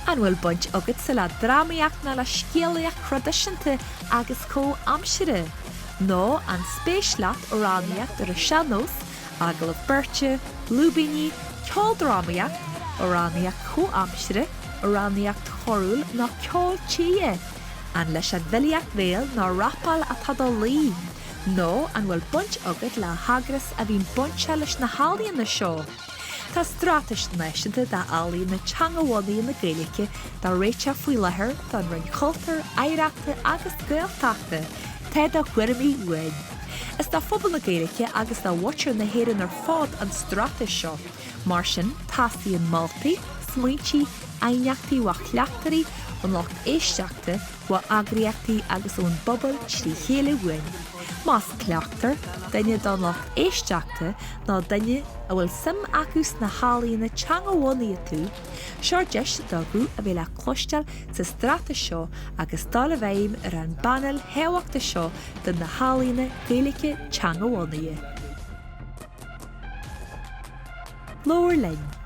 An bhfuil baint agatsa le drámaíocht nó le scéalaíocht thraidisiúnta agus chomhaimseartha? Nó an spéis leat amhránaíocht ar an sean-nós, agallamh beirte, lúibíní, ceoldrámaíocht, amhránaíocht chomhaimseartha, amhránaíocht chorúil nó ceol tíre? An leis an bhfilíocht bhéil nó rapáil atá do luí? Nó an bhfuil baint agat le heagras a bhíonn bainteach leis na healaíona seo? Tá Straitéis Náisiúnta d'Ealaíona Teangabhunaithe na Gaeilge dá réiteach faoi láthair don Roinn Cultúir, Oidhreachta agus Gaeltachta. Tá do thuairimí uainn. Is do phobal na Gaeilge agus do mhuintir na hÉireann ar fad an straitéis seo. Mar sin, teastaíonn moltaí, smaointí, aighneachtaí ó chleachtóirí, ón lucht éisteachta, ó eagraíochtaí agus ón bpobal trí chéile uainn. Más cleachtóir, duine den lucht éisteachta nó duine a bhfuil suim acu sna healaíona teangabhunaithe tú, seo deis do ghuth a bheith le cloisteáil sa straitéis seo agus dul i bhfeidhm ar an bpainéal thábhachtach seo do na healaíona Gaeilge teangabhunaithe. Labhair linn!